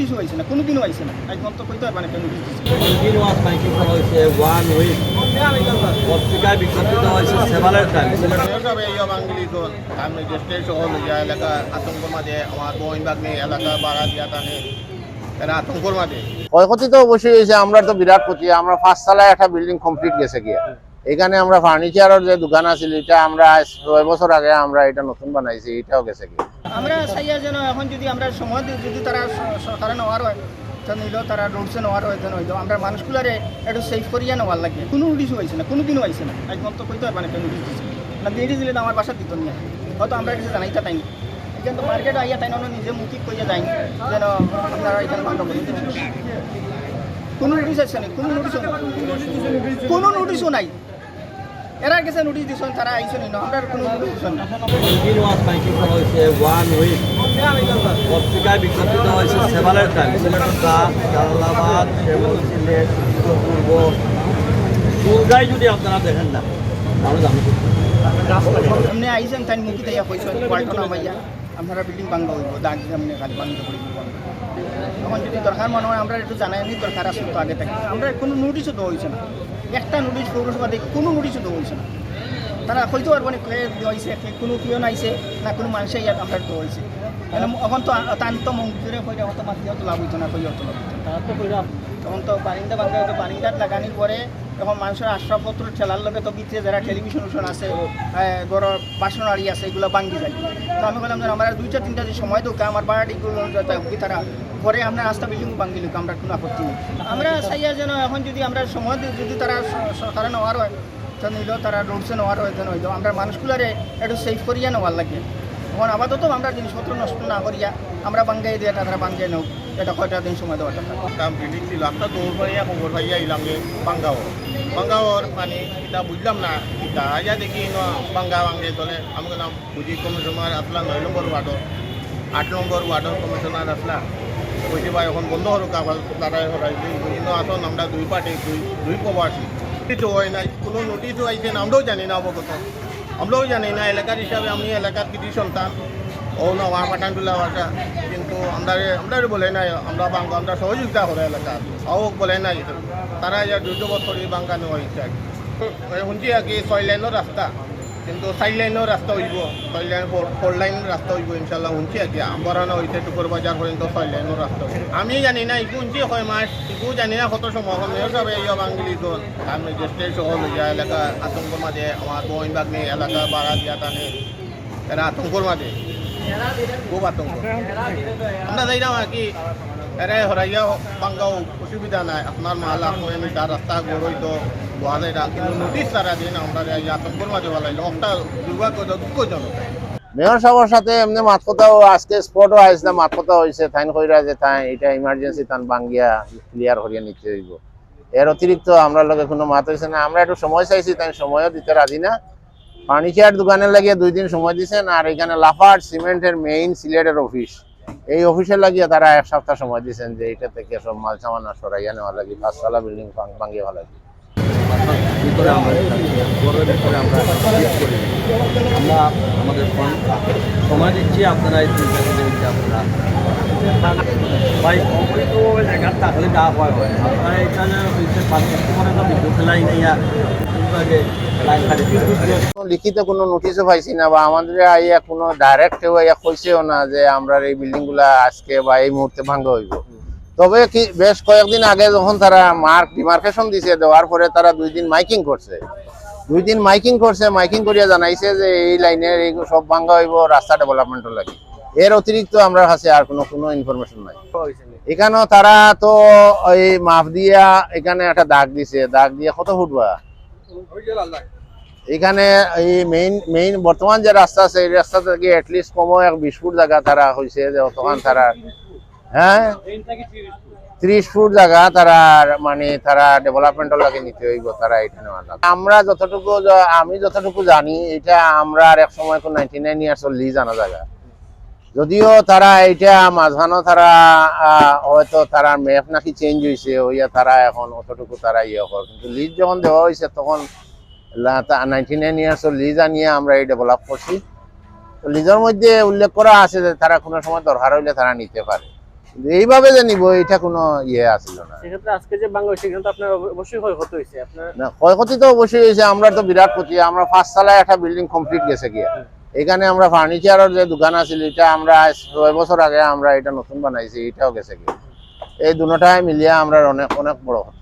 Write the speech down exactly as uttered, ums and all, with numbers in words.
কিছু হয়েছে না, কোনোদিনও হয়েছে না। আজ পর্যন্ত কইতে পারবা না কেন কিছু। কন্টিনিউয়াস মাইকিং করা হয়েছে, ওয়ান উইক। পত্রিকায় বিজ্ঞপ্তি দেওয়া হয়েছে সেভারেল টাইমস। মেয়র সাহেব এই বাঙালি তো তার ম্যাজিস্ট্রেট সহ লইয়া এলাকা আতঙ্কর মাঝে আমার বইন বাগনি এলাকা বাড়া দিয়া থাকে এরা আতঙ্কর মাঝে। ক্ষয়ক্ষতি তো অবশ্যই হয়েছে। আমরা তো বিরাট ক্ষতি। আমরা পাঁচ তলায় একটা বিল্ডিং কমপ্লিট গেছে গিয়া। এখানে আমরা ফার্নিচারের যে দোকান আছিল, এটা আমরা আজ ছয় বছর আগে আমরা এটা নতুন বানাইছি, এটাও গেছে গিয়া। আমরা চাইয়া যেন এখন যদি আমরা সময় দিই, যদি তারা স- সরকারে নেওয়ার হয়, তো নিলেও তারা রুলসে নেওয়ার হয়, যেন হইতো আমরা মানুষগুলারে একটু সেফ করিয়া নেওয়ার লাগে। কোনো নোটিশও হয়েছে না, কোনোদিনও হয়েছে না। আজ পর্যন্ত কইতে পারবা না কেন নোটিশ দিছে না। নোটিশ দিলে তো আমার বাসা দিত না, হয়তো আমরা কিছু জানাইতে তাই না। এখানে তো মার্কেট আইয়া তাই না নিজে মুখী কইয়া যাই, যেন আপনারা এখানে বন্ধ করে দিন। কোনো নোটিশ আসছে না, কোনো নোটিশও নাই, কোনো নোটিশও নাই। এরা গেছে নোটিশ দিছেন, তারা আইছেন না, আমরা কোনো নোটিশ দিছেন না। কন্টিনিউয়াস মাইকিং করা হয়েছে, ওয়ান উইক। পত্রিকায় বিজ্ঞপ্তি দেওয়া হয়েছে সেভারেল টাইমস। সিলেটের দাঁত, জালালাবাদ, শ্যামল সিলেট, উত্তর পূর্ব, সুলগাই যদি আপনারা দেখেন না, তাহলে জানতে আপনি আইছেন, তাই মুখী তাইয়া কইছেন, ওয়ালটা নামাইয়া আপনারা বিল্ডিং ভাঙ্গা হইব, দাগ সামনে খালি ভাঙ্গা পড়ে দিব। তখন যদি দরকার মনে হয়, আমরা একটু জানাই নি দরকার আছে তো আগে থেকে। আমরা কোনো নোটিশও দেওয়া হয়েছে না, একটা নোটিশ পৌরসভা থেকে কোনো নোটিশও দেওয়া হয়েছে না। তারা কইতে পারবো না কে দেওয়া হয়েছে, কে কোনো পিয়ন আইছে না কোনো মানুষে ইয়াত আমরা দেওয়া হয়েছে। এখন তো তান তো মন্ত্রীরে কইলে অত মাতি অত লাভ হইতো না, কই অত লাভ হইতো না। তারা তো কইরা তখন তো বারিন্দা ভাঙ্গা হইতো, বারিন্দাত লাগানির পরে এখন মানুষের আসবাবপত্র ঠেলার লগে তো ভিতরে যারা টেলিভিশন উশন আছে, আহ, ঘরর বাসনারি আছে, এগুলো ভাঙ্গি যায়। তো আমি বললাম যে আমার দুইটা তিনটা যে সময় দোকা আমার বাড়িগুলো যাতে হুকি তারা ঘরে আমরা রাস্তা বিল্ডিং ভাঙ্গি লোক আমরা কোনো আপত্তি নেই। আমরা চাইয়া যেন এখন যদি আমরা সময় দিই, যদি তারা স- সরকারে নেওয়ার হয়, তো নিলেও তারা রুলসে নেওয়ার হয়, যেন হইতো আমরা মানুষগুলারে একটু সেফ করিয়া নেওয়ার লাগে। এখন আপাতত আমরা জিনিসপত্র নষ্ট না করিয়া আমরা ভাঙ্গাই দিয়ে তারা ভাঙ্গাই নেও, এটা কয়টা দিন সময় দেওয়া দরকার। কাম বিল্ডিং ছিল, আমরা দৌড় মারিয়া খবর পাইয়া আইলাম যে বাঙ্গাওর বাঙ্গাওর মানে এটা বুঝলাম না, এটা আইয়া দেখি না বাঙ্গা ভাঙ্গে চলে। আমি গেলাম বুঝি কমিশনার আসলা নয় নম্বর ওয়ার্ডর, আট নম্বর ওয়ার্ডর কমিশনার আসলা, কইছে ভাই এখন বন্ধ করুক, আবার লড়াই হরাই কিন্তু আসুন আমরা দুই পার্টি দুই দুই পক্ষ আছি। কিছু হয় নাই, কোনো নোটিশও আইছে না, আমরাও জানি না অবগত, আমরাও জানি না। এলাকার হিসাবে আমি এলাকার কৃতি সন্তান, ও না আমার পাঠানটুলা ভাষা, কিন্তু আমরা আমরা বলে নাই আমরা বাঙ্গা, আমরা সহযোগিতা করে এলাকার, আও বলে নাই। তারা ইয়া দুর্যোগ করি বাঙ্গা নেওয়া হয়েছে আর কি। শুনছি আর কি ছয় লেনর রাস্তা, কিন্তু চার লেনর রাস্তা হইব, ছয় লেন ফোর ফোর লেন রাস্তা হইব ইনশাল্লাহ। শুনছি আর কি আমবরানা হইতে টুকুর বাজার পর্যন্ত ছয় লেনর রাস্তা হইব। আমি জানি না, ইকু শুনছি ছয় মাস, ইকু জানি না কত সময় হবে। মেয়র সাহেব এই বাঙালি তো তার ম্যাজিস্ট্রেট সহ লইয়া এলাকা আতঙ্কর মাঝে আমার বইন বাগনি এলাকা বাড়া দিয়া থাকে, এরা আতঙ্কর মাঝে, খুব আতঙ্ক। আমরা যাইলাম আর কি, এরা হরাইয়া বাঙ্গাও অসুবিধা নাই, আপনার মাল আপনি আমি তার রাস্তা গড় হইতো বলা যায় না, কিন্তু নোটিশ তারা দিন আমরা এই আতঙ্কর মাঝে বলাইলো, একটা দুর্ভাগ্য দুঃখজনক। মেয়র সাহেবের সাথে এমনি মাত কথাও আজকে স্পটও আইসলাম, মাত কথা হয়েছে, তাইন কইরা যে তাই এটা ইমার্জেন্সি তান বাঙ্গিয়া ক্লিয়ার করিয়া নিতে হইব। এর অতিরিক্ত আমরা লগে কোনো মাত হয়েছে না। আমরা একটু সময় চাইছি, তাই সময়ও দিতে রাজি না। ফার্নিচার দোকানের লাগিয়ে দুই দিন সময় দিছেন, আর এখানে লাফার্জ সিমেন্টের মেইন সিলেটের অফিস, এই অফিসের লাগিয়ে তারা এক সপ্তাহ সময় দিছেন যে এটা থেকে সব মাল সামান সরাইয়া নেওয়া লাগে, পাঁচতলা বিল্ডিং ভাঙিয়ে ফেলা লাগে। ভিতরে আমরা, ঘরের ভিতরে আমরা শিফট করি। আমরা আমাদের ফোন সময় দিচ্ছি, আপনারা এই চিন্তা করে দিচ্ছি আপনারা। ভাই, অবৈধ জায়গার তাহলে যা হয় হয়, আপনারা এখানে হইতে পারবেন, তোমার একটা ভিডিও খেলাই নেই আর আগে লাইন খালি লিখিত কোনো নোটিশও পাইছি না, বা আমাদের আইয়া কোনো ডাইরেক্ট কেউ আইয়া কইছেও না যে আমরা এই বিল্ডিং গুলা আজকে বা এই মুহূর্তে ভাঙা হইব। তবে কি, বেশ কয়েকদিন আগে যখন তারা মার্ক ডিমার্কেশন দিছে, দেওয়ার পরে তারা দুই দিন মাইকিং করছে, দুই দিন মাইকিং করছে, মাইকিং করিয়া জানাইছে যে এই লাইনের এই সব ভাঙা হইব রাস্তা ডেভেলপমেন্টর লাগি। এর অতিরিক্ত আমরা কাছে আর কোনো কোনো ইনফরমেশন নাই। এখানেও তারা তো ওই মাপ দিয়া এখানে একটা দাগ দিছে, দাগ দিয়ে কত ফুট বা এখানে এই মেইন মেইন বর্তমান যে রাস্তা আছে, এই রাস্তা থেকে অ্যাটলিস্ট কমও এক বিশ ফুট জায়গা তারা হইছে যে অতখান তারা, হ্যাঁ, ত্রিশ ফুট জায়গা তারা মানে তারা ডেভেলপমেন্টর লাগে নিতে হইব তারা এখানে। আমরা যতটুকু জ- আমি যতটুকু জানি, এটা আমরা আর এক সময় কোন নাইনটি নাইন ইয়ার্স লিজ আনা জায়গা। যদিও তারা এটা মাঝখানো তারা আহ, হয়তো তারা ম্যাপ নাকি চেঞ্জ হয়েছে, হইয়া তারা এখন অতটুকু তারা ইয়ে করে, কিন্তু লিজ যখন দেওয়া হয়েছে তখন নাইনটি নাইন ইয়ার্স লিজ আনিয়ে আমরা এই ডেভেলপ করছি। তো লিজের মধ্যে উল্লেখ করা আছে যে তারা কোনো সময় দরকার হইলে তারা নিতে পারে। কিন্তু এইভাবে যে নিব, এটা কোনো ইয়ে আসিল না। সেক্ষেত্রে আজকে যে ভাঙ্গা হয়েছে, এখানে তো আপনার অব- অবশ্যই ক্ষয়ক্ষতি হয়েছে আপনার। না, ক্ষয়ক্ষতি তো অবশ্যই হয়েছে। আমরা তো বিরাট ক্ষতি, আমরা পাঁচ তলায় একটা বিল্ডিং কমপ্লিট গেছে গিয়া। এখানে আমরা ফার্নিচারের যে দোকান আছিল, এটা আমরা আজ ছয় বছর আগে আমরা এটা নতুন বানাইছি, এটাও গেছে গিয়া। এই দুটায় মিলিয়ে আমরা অনেক অনেক বড় ক্ষতি।